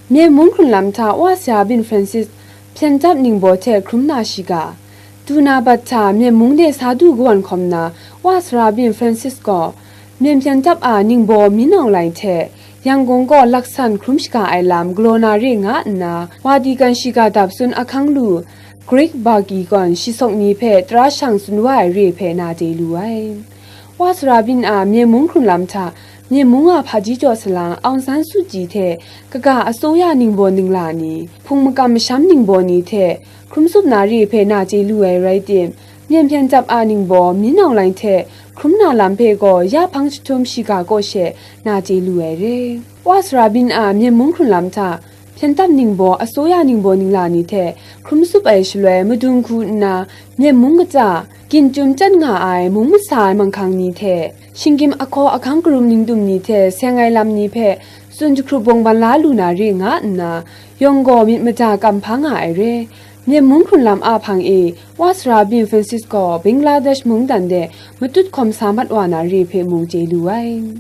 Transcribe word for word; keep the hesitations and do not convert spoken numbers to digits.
Myen mung hkrun lam hta Wa Sara Bin Francis hpyen dap ningbaw hte hkrum na shiga. Duna bat hta Myen mung de sa du kawan hkawm na Wa Sara Bin Francis gaw, Myen hpyen dap a ningbaw Min Aung Hlaing hte Yangon kaw laksan hkrum shaga ai lam galaw na re nga nna, Vatican shiga dap tsun ahkang lu Greek Bargi gawn shi sawk ni hpe tara shang tsun wa ai re hpe na chye lu ai. Wa Sara Bin a Myen mung hkrun lam hta, Myen mung a hpaji jaw salang Aung San Suu Kyi hte kaga asoya ningbaw ningla ni, hpung makam masham ningbaw ni hte hkrum tsup na re hpe na chye lu ai rai tim, Myen hpyen dap a ningbaw Min Aung Hlaing hte hkrum na lam hpe gaw ya hpang jahtum shiga kaw she na chye lu ai re. Wa Sara Bin a Myen mung hkrun lam hta, hpyen dap ningbaw asoya ningbaw ningla ni hte hkrum tsup ai shaloi madun hku nna, Myen mung kaja, gyin chyum chyat nga ai mung masa manghkang ni hte, shinggyim ahkaw ahkang karum ningdum ni hte seng ai lam ni hpe tsun jahkrup bawng ban la lu na re nga nna, yawng gaw myit mada kam hpa nga ai re. Myen mung hkrun lam a hpang e, Wa Sara Bin Francis gaw Bangladesh mungdan de matut hkawm sa mat wa na re hpe mung chye lu ai.